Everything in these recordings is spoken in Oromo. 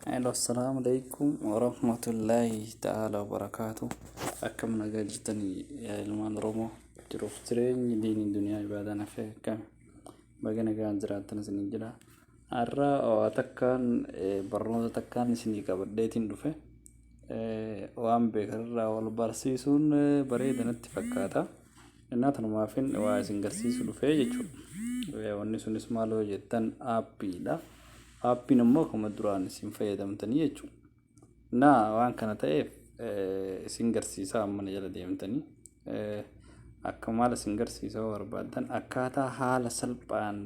Hello, assalamu alaikum warahmatullahi ta'ala wabarakaatu. Akkam nagaa jirtanii yaa ilmaan Oromoo, jiruuf jireenyi diinii duniyaa ibaadaan hafee akkami? Baga nagaan jiraattan isinii jira. Har'a waa takkaan barnoota takkaan isinii qabadheetiin dhufe. Waan beekanirraa wal barsiisuun bareeda natti fakkaata. Innaa tanumaafin waa isin garsiisuu dhufee jechuudha. Wanni sunis maal yoo jettan aappiidha. Aappiin immoo akkuma duraan isin fayyadamtanii jechuudha. Innaa waan kana ta'eef isin garsiisaa amma na jala deemtanii. Akka maal isin garsiisa yoo barbaaddan, akkaataa haala salphaan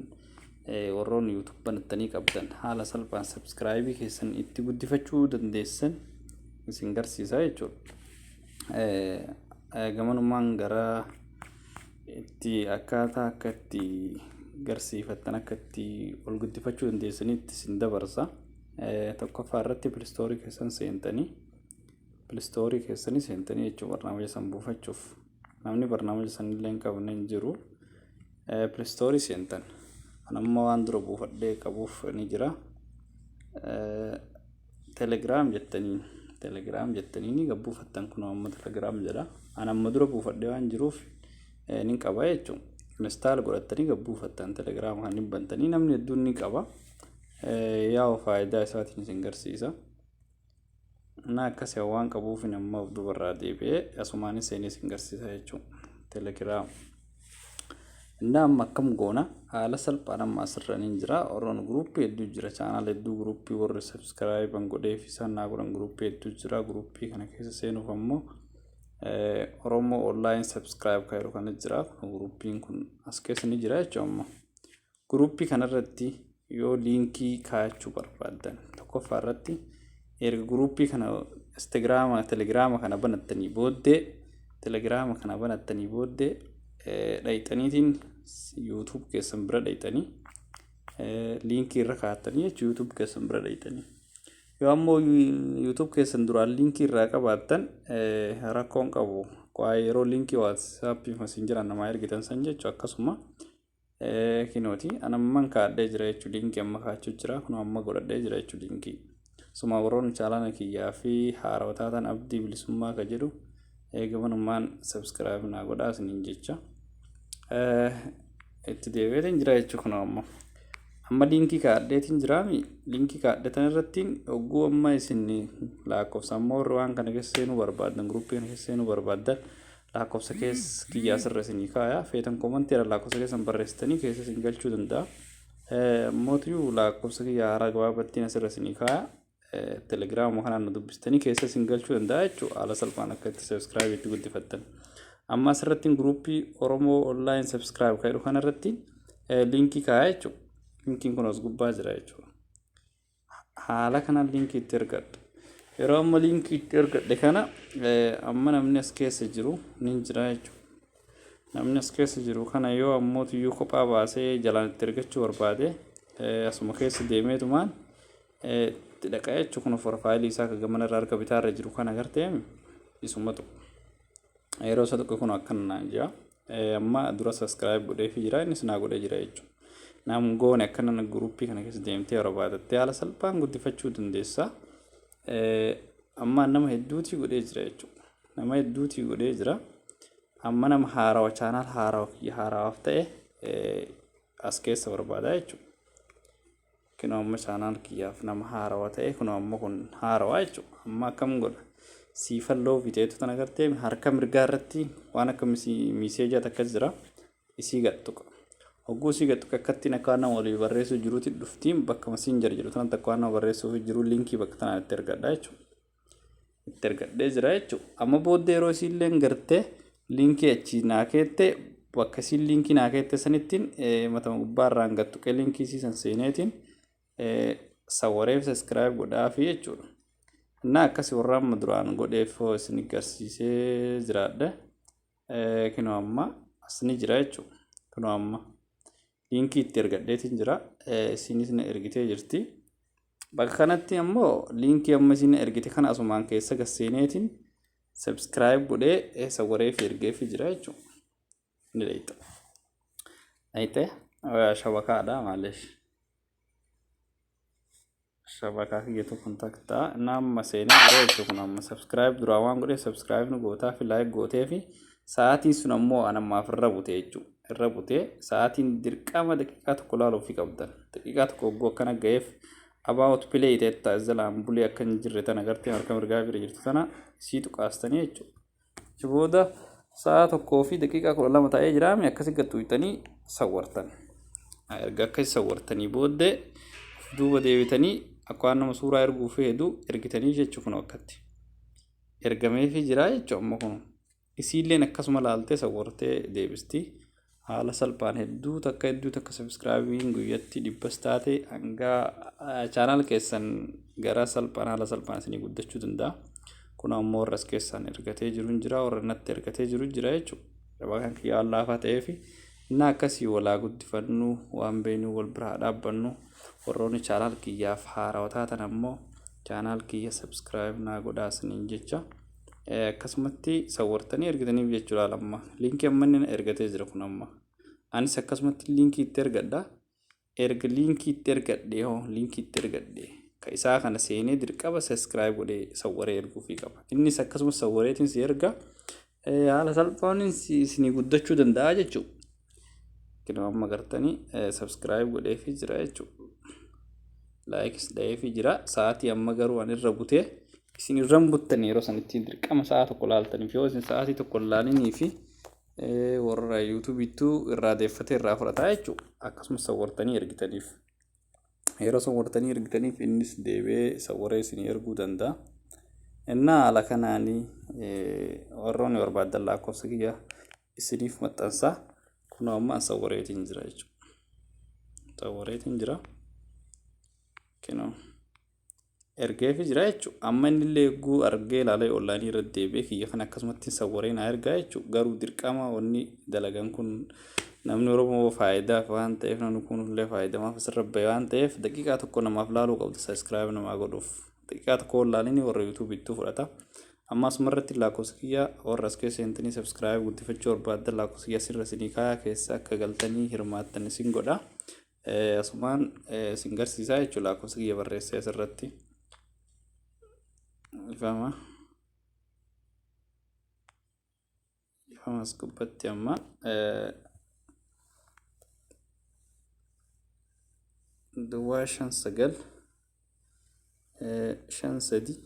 warroonni YouTube banattanii qabdan haala salphaan subscribe keessan itti guddifachuu dandeessan isin garsiisaa jechuudha. Gamanumaan gara itti akkaataa akka itti garsiifattan, akka itti ol guddifachuu dandeessanitti isin dabarsa. Tokkoffaa irratti Play Store keessan seentanii, Play Store keessanii seentanii jechuun barnaamija san buufachuuf, namni barnaamija san illee hin qabne hin jiru. Play Store seentan. Kan amma waan dura buufadhee qabuuf ni jira. Telegram jettanii, Telegram jettanii ni gabbuufattan. Kun amma Telegram jedha. An amma dura buufadhee waan jiruuf ni qaba jechuudha. Install godhattanii gabbuufattan. Telegram kan hin bantanii namni hedduun ni qaba. Yaa'u faayidaa isaatiin isin garsiisa. Na akkasii waan qabuuf amma of dubarraa deebi'ee asumaanis seenee isin garsiisa jechuudha. Telegram. Innaa amma akkam goona? Haala salphaan amma asirra ni jira. Warroon guruppii hedduu jira. Channel hedduu, guruppii warri subscribe godhee fi isaan naa godhan guruppii hedduu jira. Guruppii kana keessa seenuuf ammoo Oromoo Online Subscribe kan jedhu kana jira. Kun guruppiin kun as keessa ni jira jechuudha ammoo. Guruppii kanarratti yoo liinkii kaa'achuu barbaaddan, tokkoffaa irratti erga guruppii kana Instagiraama, Telegiraama kana banattanii booddee, Telegiraama kana banattanii booddee dhayxaniitiin YouTube keessan bira dhayxanii liinkii irra kaa'attanii jechuudha YouTube keessan bira dhayxanii. Yoo ammoo YouTube keessan duraan liinkii irraa qabaattan rakkoon qabu. Waa'ee yeroo liinkii WhatsAppii isin jiran namaa ergitan san jechuudha akkasuma. Kinooti an amman kaa'adhee jira jechuudha, liinkii amma kaa'achuu jira, kun amma godhadhee jira jechuudha liinkii. Suma warroonni channel kiyyaa fi haarawaa taatan Abdii Bilisummaa ka jedhu eegamanummaan subscribe naa godhaa isiniin jecha. Itti deebi'eetiin jira jechuudha. Kun ammoo amma liinkii kaa'adheetiin jiraami. Liinkii kaa'adhetan irratti hogguu amma isin lakkoofsa, ammoo warri waan kana keessa seenuu barbaaddan, guruppii kana keessa seenuu barbaaddan, lakkoofsa keessa kiyyaa asirra isinii kaaya. Feetan koomantii irra lakkoofsa keessan barreessitanii keessa isin galchuu danda'a. Mootiyyuu lakkoofsa kiyyaa haaraa gabaabattiin asirra isinii kaaya. Telegiraama kanaan nu dubbistanii keessa isin galchuu danda'a jechuudha, haala salphaan akka itti subscribe itti guddifattan. Amma asirratti guruppii Oromoo Online Subscribe kan jedhu kanarratti liinkii kaaya jechuudha. Liinkiin kun as gubbaa jira jechuudha. Haala kanaan liinkii itti ergadha. Yeroo amma liinkii itti ergadhe kana amma namni as keessa jiru ni jira jechuudha. Namni as keessa jiru kana yoo ammoo tuyyuu kophaa baasee jalaan itti ergachuu barbaade, asuma keessa deemeetumaan itti dhaqa jechuudha. Kun profaayilii isaa kan gamana irraa harka bitaarra jiru kana agartee isuma tuqu. Yeroo isa tuqe kun akkana naan jira. Amma dura subscribe godheefii jira, innis naa godhee jira jechuudha. Nam goone akkana guruppii kana keessa deemtee barbaadattee haala salphaan guddifachuu dandeessa. Amma nama hedduutii godhee jira jechuudha. Nama hedduutii godhee jira. Amma nama haarawa, channel haarawa kiyya haarawaaf ta'e as keessa barbaada jechuudha. Kunoo amma channel kiyyaaf nama haarawa ta'e, kunoo amma kun haarawaa jechuudha. Amma akkam godha? Siifalloo fixeetu tan agartee harka mirgaa irratti waan akka miiseejaa takka jira. Isii gad tuqa. Hogguu isii gad tuqa, akkattiin akka waan nama walii barreessuu jiruutti dhuftiin. Bakka Messenger jedhu tanatti akka waan nama barreessuuf jiru liinkii bakka tanaan itti ergadha jechuudha. Itti ergadhee jira jechuudha. Amma booddee yeroo isiillee gartee liinkii achi naa keette, bakka isiin liinkii naa keette sanittiin matama gubbaarraan gad tuqee liinkii isii san seeneetiin sawwareef subscribe godhaafi jechuudha. Innaa akkasii warra amma duraan godheef isin garsiisee jiraadhe. Kinoo amma as ni jira jechuudha. Kinoo amma liinkii itti ergadheetiin jira. Isinis na ergitee jirti. Bakka kanatti ammoo liinkii amma isin ergite kana asumaan keessa gasseeneetiin subscribe godhee sawwareef ergeefii jira jechuudha. Ni dhayxa. Dhayxee shabakaadha maaleesh. Shabakaa kiyyatu contact ta'a. Inni amma seenee jira jechuudha. Kun amma subscribe duraa waan godheef subscribe nu gootaa fi like gootee fi sa'aatiin sun ammoo an ammaaf irra bute jechuudha. Irra butee sa'aatiin dirqama daqiiqaa tokko laaluu fi qabdan. Daqiiqaa tokko hogguu akkana ga'eef about play ta'etta jalaan bulee akka hin jirre tana gartee harka mirgaa bira jirtu tana sii tuqaastanii jechuudha. Achi booda sa'a 1:12 ta'ee jiraame akkasi gad tuqxanii sawwartan. Erga akkasi sawwartanii booddee of duuba deebitanii akka waan nama suuraa erguu feedu ergitanii jechuu kun akkatti. Ergameefii jira jechuudha amma kun. Isiilleen akkasuma laaltee sawwartee deebisti. Haala salphaan hedduu takka hedduu takka subscribeiin guyyatti dhibbas taate hanga channel keessan gara salphaan haala salphaan isinii guddachuu danda'a. Kun ammoo warra as keessaan ergatee jiru hin jira, warra natti ergatee jiru jira jechuudha. Gabaa kan kiyya waan laafaa ta'eef inni akkasii walaa guddifannu, waan beeknu wal biraa dhaabbannu. Warroonni channel kiyyaaf haarawaa taatan ammoo channel kiyya subscribe naa godhaa isiniin jecha. Akkasumatti sawwartanii ergitaniif jechuudha amma liinkii amma inni ergatee jira kun amma anis akkasumatti liinkii itti ergadha. Erga liinkii itti ergadhe hoo liinkii itti ergadhe ka isaa kana seenee dirqama subscribe godhee sawwaree erguufii qaba. Innis akkasumas sawwareetiin si erga, haala salphaan isinii guddachuu danda'a jechuudha. Kinoo amma gartanii subscribe godheefii jira jechuudha. Likeis dha'eefii jira. Sa'aatii amma garuu an irra butee, isin irra hin buttan. Yeroo sanitti dirqama sa'a tokko laaltaniif, yoo isin sa'aatii tokko hin laalinii fi warra YouTubeiittuu irraa deeffatee irraa fudhataa jechuudha. Akkasumas sawwartanii ergitaniif. Yeroo sawwartanii ergitaniif innis deebi'ee sawwaree isinii erguu danda'a. Innaa haala kanaanii warroonni barbaadan lakkoofsa kiyya isiniif maxxansaa. Kunoo amma an sawwareetiin jira jechuudha. Sawwareetiin jira. Kinoo ergeefi jira jechuudha. Amma inni illee eeguu argee ilaalee onlineii irra deebi'ee kiyya kana akkasumatti sawwaree naa ergaa jechuudha. Garuu dirqama wanni dalagan kun namni Oromoo faayidaaf waan ta'eef, namni kun illee faayidamaaf asirra bahe waan ta'eef, daqiiqaa tokko namaaf laaluu qabdu subscribe namaa godhuuf. Daqiiqaa tokko laalini warra YouTubeiittuu fudhata. Amma asuma irratti lakkoofsa kiyya warra as keessa seentanii subscribe guddifachuu barbaaddan lakkoofsa kiyya asirra isinii kaayaa, keessa akka galtanii hirmaattan isin godha. Asumaan isin garsiisaa jechuudha, lakkoofsa kiyya barreessee asirratti. Ifama. Ifama as gubbatti amma 059 53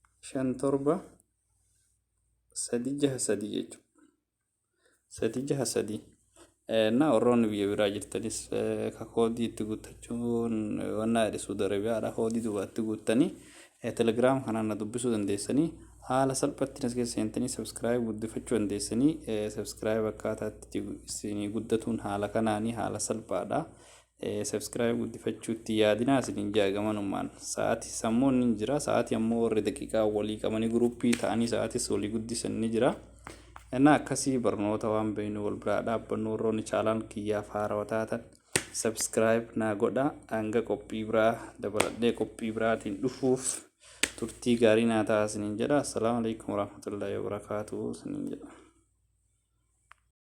57 363 jechuudha. 363. Na warroonni biyya biraa jirtanis ka koodii itti guuttachuun wannaa jedhe Saudi Arabiyaadha, koodii duubaatti guuttanii Telegram kanaan na dubbisuu dandeessanii, haala salphatti as keessa seentanii subscribe guddifachuu dandeessanii. Subscribe akkaataa itti isinii guddatuun haala kanaanii haala salphaadha. Subscribe guddifachuutti yaadinaa isiniin jaagamanummaan sa'aatii sammuun ni jira, sa'aatii ammoo warri daqiiqaa walii qabanii groupii ta'anii sa'aatis walii guddisan ni jira. Innaa akkasii barnoota waan beeknu wal biraa dhaabbannu. Warroonni channel kiyyaaf haarawaa taatan subscribe naa godha. Hanga qophii biraa dabaladhee qophii biraatiin dhufuuf turtii gaarii naa ta'a isiniin jedha. Assalaamu alaikum warahmatullaahi wabarakaatuh isiniin jedha.